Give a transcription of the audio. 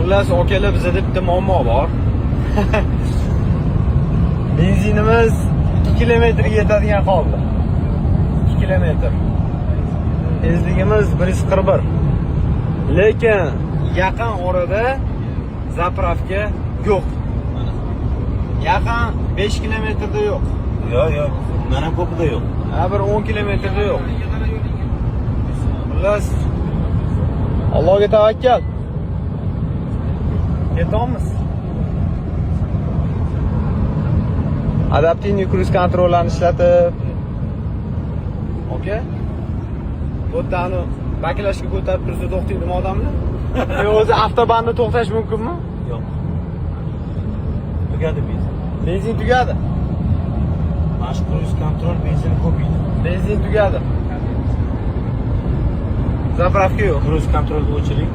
Xullas, akalar, bizada bitta muammo bor. Benzinimiz 2 kilometrga yetadigan qoldi. 2 kilometr. Tezligimiz 141. Lekin yaqin orada заправка yo'q. Yaqin 5 kilometrda yo'q. Yo'q, yo'q. Undan ham ko'pida yo'q. Ha, bir 10 kilometrda yo'q. Xullas, Allohga tavakkal. Ketamiz. Адаптивный круиз контроль larni ishlatib. Okey. Bu yerda баклажка ko'tarib tursa to'xtaydimi odamlar? Yo, o'zi avtobanda to'xtash mumkinmi? Yo'q. Tugadi benzin. Benzin tugadi. Mana shu круиз контроль benzin ko'p yeydi. Benzin tugadi. Заправка yo'q. Круиз контроль ni o'chiring.